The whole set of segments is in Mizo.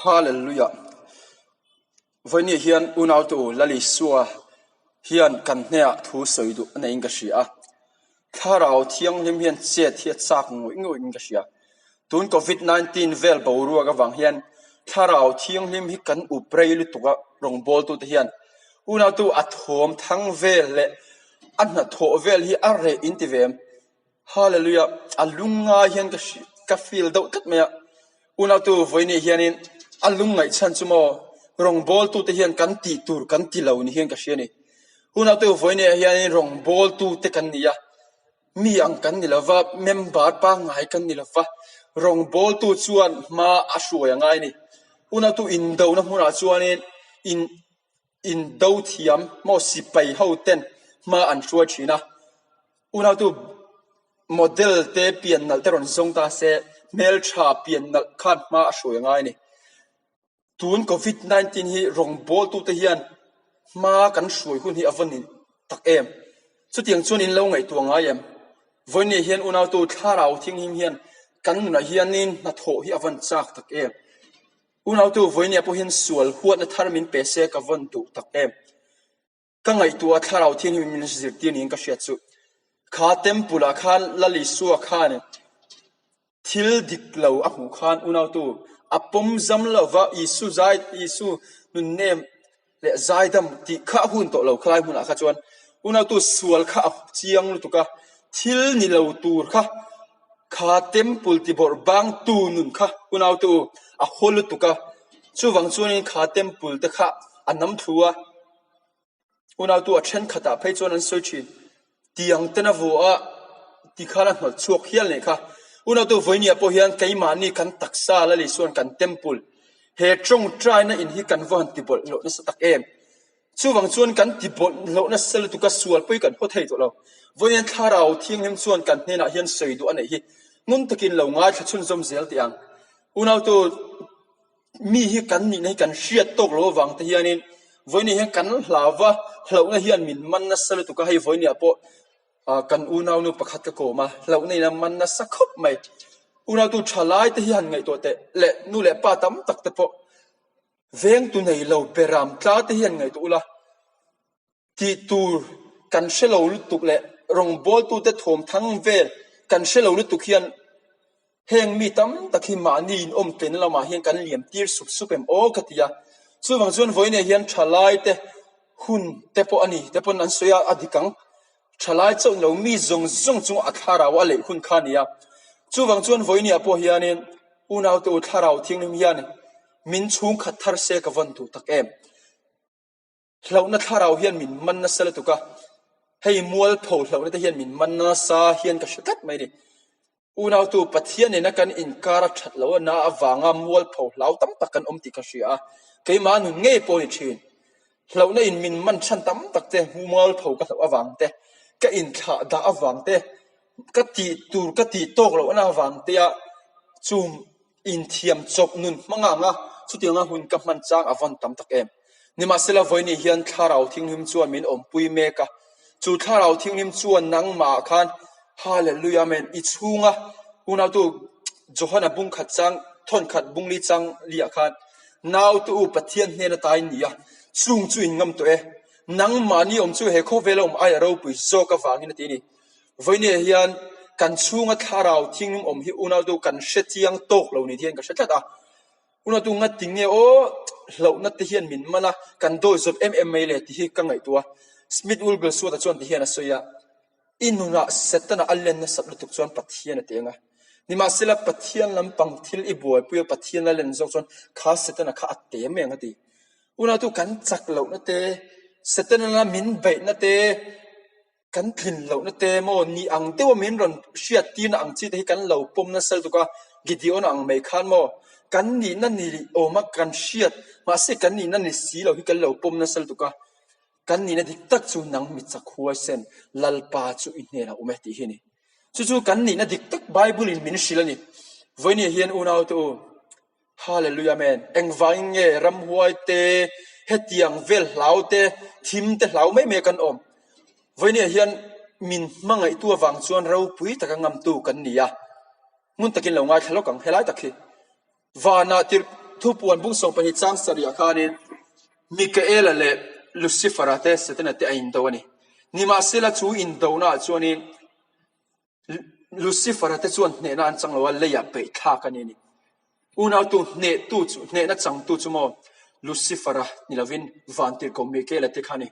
Hallelujah. Vawiini hian unautu Lal Isua hian kan hnehah thu sawi duh a neiin ka hria a. Thlarau Thianghlim hian chet hi a chak ngawih ngawih in ka hria. Tun Covid 19 vel boruak avang hian Thlarau Thianghlim hi kan up rei lutuk a rawngbawltute hian unautu a thawm thang vel leh a hnathawh vel hi a reh in ti ve em? Hallelujah! A lungngai hian ka hri ka feel deuh tlat mai a, unautu vawiini hianin a lungngaih chhan chu maw rawngbawltute hian kan tih tur kan ti lo ni hian ka hria a ni. Unautu vawiini ah hianin rawngbawltute kan ni a, mi ang kan ni lova, member pangngai kan ni lova, rawngbawltu chuan hma a hruai a ngai a ni. Unautu indona hmunah chuanin in indo thiam maw sipai ho ten hma an hruai thin a, unautu model te pian nalh te rawn zawng ta se hmeltha pian nalh khan hma a hruai a ngai a ni. Tun covid 19 hi rawngbawltu te hian hma kan hruai hun hi a va ni tak em? Chutiang chuan in lo ngaihtuah ngai em? Vawiin hian unautu thlarau thinghlim hian kan nunah hianin hnathawh hi a van chak tak em? Unautu vawinia pawhin sual huatna thar min pe se ka vawn duh tak em? Ka ngaihtuah a thlarau thianghlim min zirtir niin ka hriat chu. Kha temple ah khan Lal Isua khan thil dik lo a hmuh khan unautu a pawm zam lova Isu zai Isu nunnem leh zaidam tih kha a hun tawh lo khalai hmunah kha chuan unautu sual kha a chiang lutuk a, thil ni lo tur kha kha temple ti bawrh bang tu nun kha unautu a haw lutuk a, chuvang chuanin kha temple te kha a nam thlu a, unautu a thenkhatah phei chuan an sawi thin. Tiang ten a vuah a, ti khan a hnawt chhuak hial nih kha. Unautu vawinia pawh hian keimahni kan taksa Lal Isua'n kan temple he tawngtaina in hi kan va han ti bawlh hlawh nasa tak em. Chuvang chuan kan ti bawlh hlawh nasa lutuk a sual pawh hi kan haw thei tawh lo. Vawiin Thlarau Thianghlim chuan kan hnenah hian sawi duh a neih hi ngun takin lo ngaithla chhunzawm zel teh ang. Unautu. Mi hi kan nihna hi kan hriat tawk lo avang te hianin vawiin hian kan hlau va, hlauhna hian min man nasa lutuk a, hei vawiin ah pawh ah kan unaunu pakhat ka kawm a, hlauhna in a man nasa khawp mai. Unautu tha lai te hi han ngaihtuah teh leh nu leh pa tam tak te pawh vengtu nei lo beram tla te hi han ngaihtuah ula. Tih tur kan hre lo lutuk leh rawngbawltute thawm thang vel kan hre lo lutuk hian heng mi tam tak hi mahni inawm tlenna lamah hian kan liam tir sup sup em aw ka ti a. Chuvang chuan vawiinah hian thalai te hun te pawh a ni te pawn an sawi a, a dik ang. Thalai chauh ni lo mi zawng zawng chunga a thlarau a leih hun kha a ni a. Chuvang chuan vawiinah pawh hianin unaute u thlarau thianghlim hian min chhungkhat thar se ka vawn duh tak em. Hlauhna thlarau hian min man nasa lutuk a, hei mualpho hlauhna te hian min man nasa hian ka hre tlat mai a ni. Unautu Pathian nena kan inkar a that loh na avanga mualpho hlau tam tak kan awm tih ka hria a, keimah nun ngei pawh a ni thin. Hlauhna in min man chhan tam tak te, mualpho ka hlauh avang te, ka inthlah dah avang te, ka tih tur ka tih tawk loh na avang te a chum Inthiam chawp nun hmang ang a, chutianga hun ka hman chang a vawn tam tak em. Nimahsela vawiini hian Thlarau Thinghlim chuan min awmpui mek a, chu Thlarau Thinghlim chuan nangmah ah khan Hallelujah Amen i chhunga unautu Johana bung khat chang thawn khat bungli chang li ah khan Naute u Pathian hnen ata in ni a, chung chu in ngam tawh e, nangmahni awm chu he khawvela awm aia ropui zawk avangin a ti a ni. Vawinia hian kan chhunga thlarau thinglum awm hi unautu kan hre chiang tawk lo ni hian ka hre tlat a. Unautu ngati nge aw hlauhna te hian min man a, kan dawi zawt em em mai le tih hi ka ngaihtuah a. Smith Wigglesworth-a chuan ti hian a sawi a, I nunah Setana a len nasat lutuk chuan Pathian a teng a. Nimahsela Pathian lampang thil i buaipui a Pathian a len zawk chuan kha Setana kha a te mai ang a ti. Unautu kan chak lohna te, Setana min beihna te, Kan tlin lohna te maw ni ang deuha min rawn hriat tirna ang chi te hi kan lo pawm nasa lutuk a, Gideon ang mai khan maw kan nihna ni awma kan hriat mahse kan nihna ni si lo hi kan lo pawm nasa lutuk a, kan nihna dik tak chu nang mi chak huaisen Lalpa chu i hnenah awm e tih hi a ni. Chu chu kan nihna dik tak Bible in min hrilh a ni. Vawinia hian unaute u. Hallelujah Amen. Engvangin nge ramhuai te, hetiang vel hlau te, thim te hlau mai mai kan awm. Vawinia hian min hmangaihtu avang chuan ropui taka ngamtu kan ni a. Ngun takin lo ngaithla lawk ang helai tak hi. Vanah tir. Thupuan bung 12 chang sarih ah khanin Mikaela leh Lucifer-a te Setana te a indo a ni. Nimahsela chu indona ah chuanin Lucifer-a te chuan hnehna an chang lo a, leiah peih thlak a ni a ni. Unautu hnehtu chu, hnehna changtu chu maw Lucifer-a ni lovin Vantirhkoh Mikaela te kha a ni.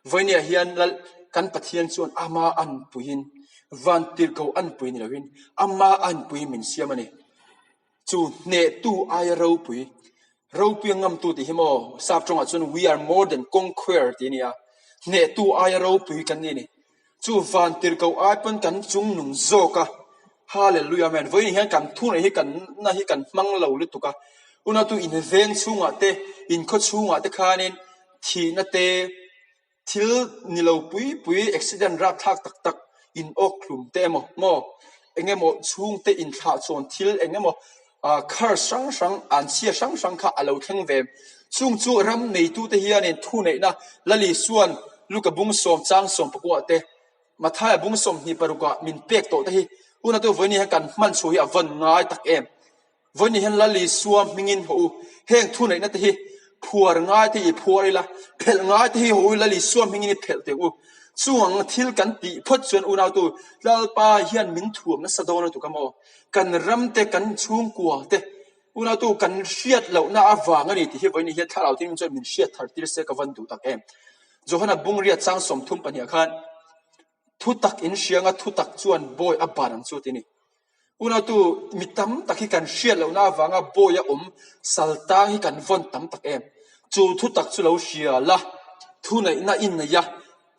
Vawinia hian Lal kan Pathian chuan ama anpuiin, Vantirhkoh anpui ni lovin ama anpui min siam a ni. Chu hnehtu aia ropui, ropui a ngamtu tih hi maw sap tawngah chuan we are more than conqueror tih a ni a, hnehtu aia ropui kan ni a ni. Chu vantirhkoh ai pawn kan chung nung zawk a, Hallelujah Amen. Vawiin hian kan thu neih hi kan na hi kan hmang lo lutuk a, unautu inveng chhungah te, inkhaw chhungah te khanin thihna te, Thil ni lo pui pui accident rapthlak tak tak in awk hlum te emaw maw eng emaw chhungte inthlah chuan thil eng emaw curse hrang hrang an chhia hrang hrang kha a lo thleng ve. Chung chu ram neitute hianin thuneihna Lalisuan Luka bung sawm chang sawm pakua te Mathaia bung 26 ah min pek tawh te hi hunah tu vawiin hian kan hman chhuah hi a vawn ngai tak em. Vawiin hian Lal Isua hmingin haw u, heng thuneihna te hi phuar ngai te hi i phuar ila, phelh ngai te hi haw u, Lal Isua hmingin i phelh teh u. Chung ang thil kan tih phawt chuan unautu Lalpa hian min thuam nasa dawn lutuk a maw? Kan ram te, kan chhungkua te unautu kan hriat lohna avang a ni tih hi vawiin hian thlarau thianghlim chuan min hriat thar tir se ka van duh tak em. Johana bungriat chang 32 khan thutak in hrianga thutak chuan bawi a ban ang chu a ti a ni. Unautu mi tam tak hi kan hriat lohna avanga bawi a awm sal tang hi kan vawn tam tak em. Chu thutak chu lo hria la, thuneihna i nei a,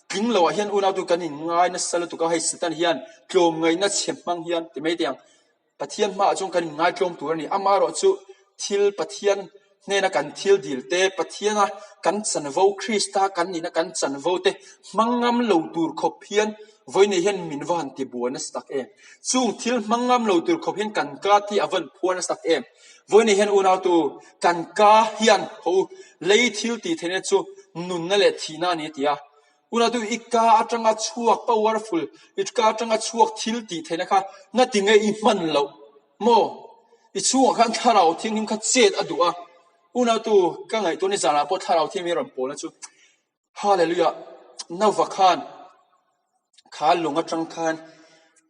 tling loah hian unautu kan inngai nasa lutuk a, hei Satan hian tlawmngaihna chhe hmang hian ti mai teh ang. Pathian hmaah chuan kan inngaitlawm tur a ni. Amaherawh chu thil Pathian hnena kan thil dil te, Pathiana kan chanvo, Krista kan nihna kan chanvo te hmang ngam lo tur khawp hian vawiin hian min va han ti buai nasa tak em. Chung thil hmang ngam lo tur khawp hian kan ka hi a vawn phuar nasa tak em. Vawiin hian unautu kan ka hian haw u, lei thil tih theihna chu nunna leh thihna a ni a ti a. Unautu i ka atanga chhuak powerful, i ka atanga chhuak thil tih theihna kha ngatinge i hman loh maw? I chhungah khan thlarau thianghlim kha chet a duh a. Unautu ka ngaihtuah ni zanah pawh thlarau thianghlim hi rawn pawlna chu Hallelujah Nova khan kha lung atang khan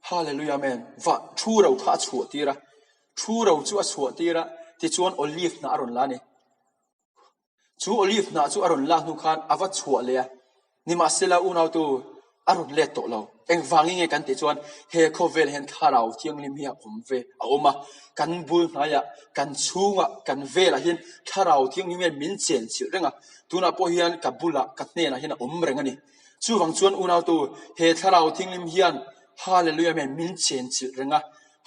Hallelujah Amen va thu ro kha a chhuah tir a, thu ro chu a chhuah tir a tichuan olive hnah a rawn la a ni. Chu olive hnah chu a rawn lak hnu khan a va chhuah leh a, nimahsela unautu a rawn let tawh lo. Engvangin nge kan tih chuan he khawvel hian thlarau thianghlim hi a awm ve a awm a, kan bul hnaiah, kan chhungah, kan velah hian thlarau thianghlim hian min chen chilh reng a, tunah pawh hian ka bulah, ka hnenah hian a awm reng a ni. Chuvang chuan unautu he thlarau thianghlim hian Hallelujah Amen min chen chilh reng a,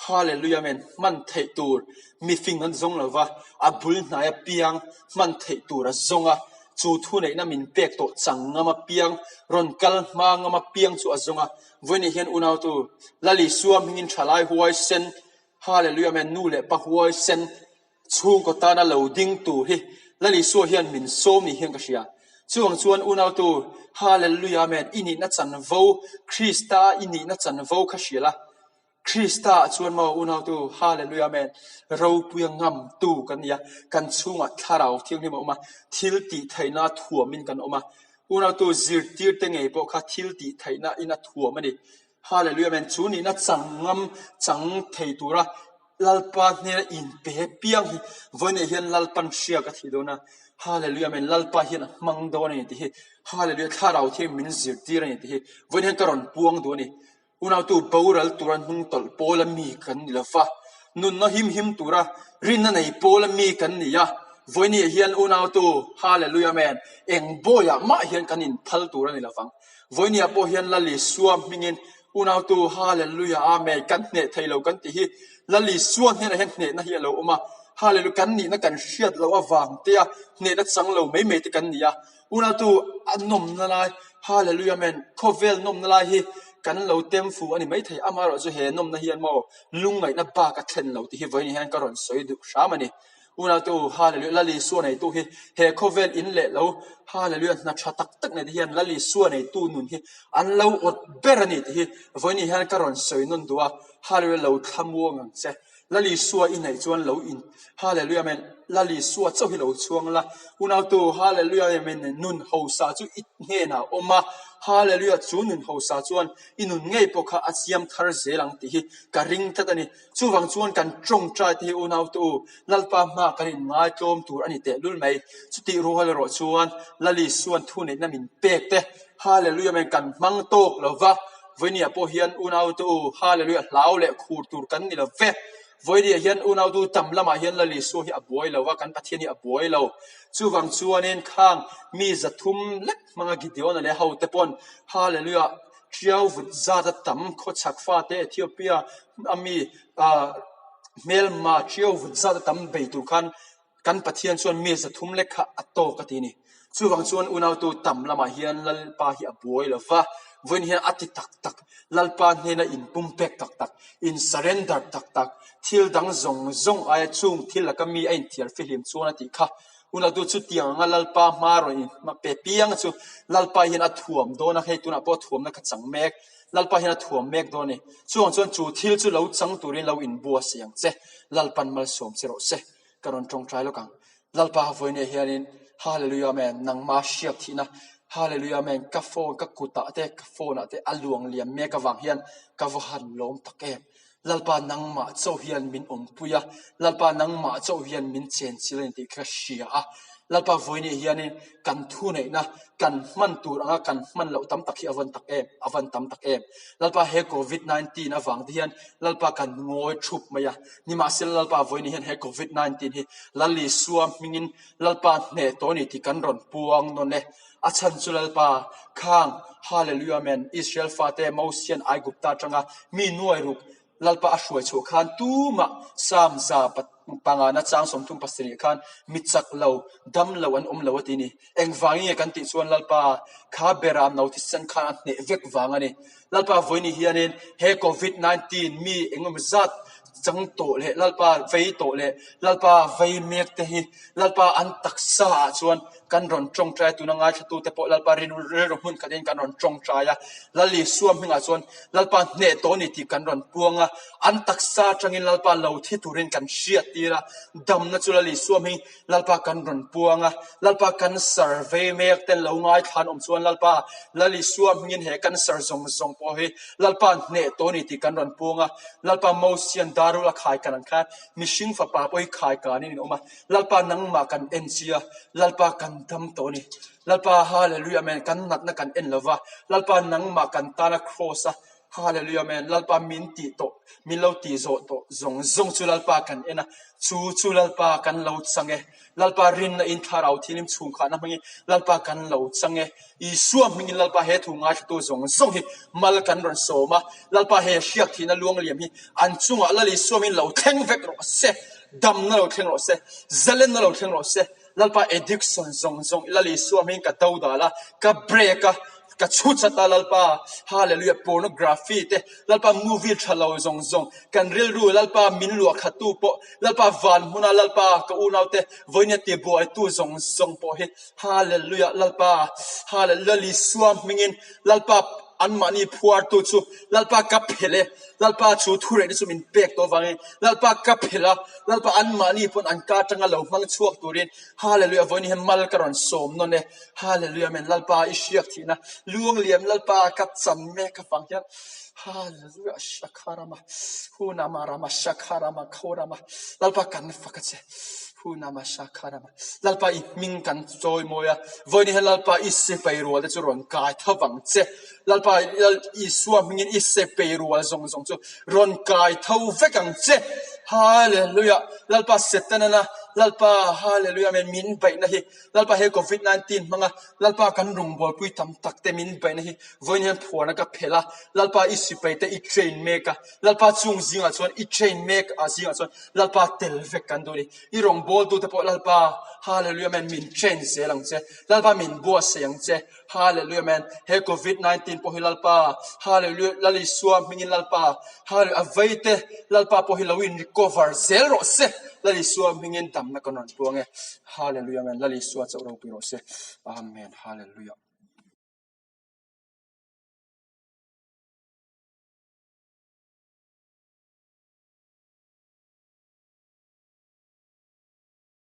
Hallelujah Amen hman theih tur mifing an zawng lo va, a bul hnai apiang hman theih tur a zawng a, chu thuneihna min pek tawh chang ngam apiang, rawn kal hma ngam apiang chu a zawng a. Vawiin hian unautu Lal Isua hmingin thalai huaisen, Hallelujah Amen nu leh pa huaisen, chhungkaw tana lo ding tur hi Lal Isua hian min sawm ni hian ka hria. Chuvang chuan unautu Hallelujah Amen i nihna chanvo, Krista i nihna chanvo kha hria la, Krista ah chuan maw unautu Hallelujah Amen ropuia ngamtu kan ni a, kan chhungah thlarau thianghlim a awm a, thil tih theihna thuamin kan awm a, unautu zirtirte ngei pawh kha thil tih theihna in a thuam a ni. Hallelujah Amen chu nihna chang ngam chang thei tura Lalpa hnena inpe piang hi vawiinah hian Lalpan hria ka thih dawn a, Hallelujah Amen Lalpa hian a hmang dawn a ni tih hi Hallelujah thlarau thianghlim min zirtir a ni tih hi vawiin hian ka rawn puang duh a ni. Unautu boral tura hnung tawlh pawla mi kan ni lo va, nunna him him tura rinna nei pawla mi kan ni a, vawinia hian unautu Hallelujah Amen eng bawiah mah hian kan inphal tur a ni lo vang. Vawinia pawh hian Lal Isua hmingin unautu Hallelujah Amen kan hneh thei lo kan tih hi Lal Isua hnenah hian hnehna hi a lo awm a, Hallelujah kan nihna kan hriat loh avang te a hnehna chang lo mai mai te kan ni a. Unautu a nawmna lai, Hallelujah Amen, khawvel nawmna lai hi kan lo tem fu a ni maithei, amaherawh chu he nawmna hian maw lungngaihna bak a thlen lo tih hi vawiin hian ka rawn sawi duh hram a ni. Unautu, Hallelujah, Lal Isua neitu hi he khawvel in leh lo, Hallelujah, hna tha tak tak nei te hian Lal Isua neitu nun hi an lo awt ber a ni tih hi vawiin hian ka rawn sawi nawn duh a, Hallelujah, lo thlamuang ang che. Lal Isua i hnaih chuan lo in Hallelujah Amen Lal Isua chauh hi lo chhuang la unautu Hallelujah Amen nun hausa chu i hnenah a awm a Hallelujah chu nun hausa chuan i nun ngei pawh kha a siam thar zel ang tih hi ka ring tlat a ni. Chuvang chuan kan tawngtai te hi unaute u Lalpa hma kan inngaitlawm tur a ni tehlul mai. Chutih rual erawh chuan Lal Isuan thuneihna min pek te Hallelujah Amen kan hmang tawk lo va. Vawinia pawh hian unaute u Hallelujah hlau leh khur tur kan ni lo ve. Vawinia hian unautu tam lamah hian Lal Isua hi a buai lo va, kan Pathian hi a buai lo. Chuvang chuanin khang mi 300 lek hmanga Gideon-a leh hote pawn Hallelujah Ṭiau vut zat a tam khawchhak fate Ethiopia a mi hmelma ṭiau vut zat a tam bei tur khan Kan Pathian chuan mi 300 lek kha a tawk a ti a ni. Chuvang chuan unautu tam lamah hian Lalpa hi a buai lo va, vawiin hian a ti tak tak, Lalpa hnena inpumpek tak tak, in surrender tak tak, thil dang zawng zawng aia chung thil laka mi a inthiar fihlim chuan a tih kha. Unautu chutiang anga Lalpa hma rawn inhma pe piang chu Lalpa hian a thuam dawn a, hei tunah pawh thuamna ka chang mek, Lalpa hian a thuam mek dawn a ni. Chuvang chuan chu thil chu lo chang turin lo inbuasaih ang che, Lalpan malsawm che rawh se. Ka rawn tawngtai lawk ang. Lalpa vawiinah hianin Hallelujah Amen nangma hriak thihna Hallelujah Amen ka phone ka kutah te ka phone ah te a luang liam mek avang hian ka va han lawm tak em. Lalpa nangmah chauh hian min awmpui a, Lalpa nangmah chauh hian min chenchil a ni tih ka hria a. Lalpa vawiinah hianin kan thuneihna kan hman tur anga kan hman loh tam tak hi a vawn tak em, a vawn tam tak em. Lalpa he Covid 19 avang te hian Lalpa kan ngawi thup mai a, Nimahsela Lalpa vawiin hian he Covid 19 hi Lal Isua hmingin Lalpa hneh tawh a ni tih kan rawn puang nawn e. A chhan chu Lalpa khang Hallelujah Amen Israel fate Mosian Aigupta atanga mi nuai ruk Lalpa a hruai chhuah khan tumah Psalm 105 na chang 37 khan mi chak lo dam lo an awm lo a ti a ni. Engvangin nge kan tih chuan Lalpa kha beram no thisen khan a hneh vek vang a ni. Lalpa vawiin hianin he Covid 19 mi engemaw zat chang tawh leh Lalpa vei tawh leh Lalpa vei mek te hi Lalpa an taksa ah chuan kan rawn tawngtai a, tuna ngaithla te pawh Lalpa rilru hmun khatin kan rawn tawngtai a, Lal Isua hmingah chuan Lalpa hneh tawh a ni tih kan rawn puang a, an taksa atangin Lalpa lo thi turin kan hriat tir a, damna chu Lal Isua hming Lalpa kan rawn puang a, Lalpa cancer vei mek ten lo ngaithla an awm chuan Lalpa Lal Isua hmingin he cancer zawng zawng pawh hi Lalpa hneh tawh a ni tih kan rawn puang a, Lalpa Mosian darul a khai kan ang khan mihring fapa pawh hi khai kanin in awm a, Lalpa nangmah kan en chi a, Lalpa kan dam tawh a ni. Lalpa Hallelujah Amen kan natna kan en lova, Lalpa nangmah kan tana kraws a Hallelujah Amen Lalpa min tih tawh min lo tih zawh tawh zawng zawng chu Lalpa kan en a, chu chu Lalpa kan lo chang e, Lalpa rinna in thlarau thianghlim chhungkhahna hmangin Lalpa kan lo chang e, Isua hmingin Lalpa he thu ngaithlatu zawng zawng hi mal kan rawn sawm a, Lalpa he hriak thihna luangliam hi an chungah Lal Isua hmingin lo thleng vek rawh se, damna lo thleng rawh se, zalenna lo thleng rawh se. Lalpa addiction zawng zawng Lal Isua hming ka do dal a, ka break a, ka chhu chat a Lalpa, Hallelujah, pornography te, Lalpa movie tha lo zawng zawng, kan rilru Lalpa min luah khat tu pawh, Lalpa van hmuna Lalpa ka unau te vawinia ti buai tu zawng zawng pawh hi, Hallelujah, Lalpa, Hallelujah, Lal Isua hmingin Lalpa anmahni phuar tu chu Lalpa ka phelh e. Lalpa chu thureihna chu min pek tawh avangin Lalpa ka phelh a, Lalpa anmahni pawn an ka atanga lo hmang chhuak turin Hallelujah vawiin hian mal ka rawn sawm nawn e. Hallelujah Amen Lalpa i hriak thihna luangliam Lalpa ka chan mek avang hian Hallelujah Shakharama Hunamarama Shakharama Khorama Lalpa kan fak a che Hunama Shakharama Lalpa i hming kan chawi mawi a, vawiin hian Lalpa i sipai rual te chu rawn kai tho vang che. Lalpa Isua hmingin i sepei rual zawng zawng chu rawn kai tho vek ang che. Hallelujah. Lalpa Setanana, Lalpa Hallelujah Amen min baihna hi Lalpa he Covid 19 hmanga Lalpa kan rawngbawlpui tam tak te min baihna hi vawiin hian phuarna ka phelh a. Lalpa i sipai te i train mek a. Lalpa chung zingah chuan i train mek a zingah chuan Lalpa tel vek kan duh a ni. I rawngbawltu te pawh Lalpa Hallelujah Amen min train zel ang che. Lalpa min buatsaih ang che. Hallelujah Amen. He Covid 19 pawh hi Lalpa Hallelujah Lal Isua hmingin Lalpa Hallelujah a vei te Lalpa pawh hi lo in recover zel rawh se. Lal Isua hmingin damna kan rawn puang e. Hallelujah Amen. Lal Isua chauh ropui rawh se. Amen. Hallelujah.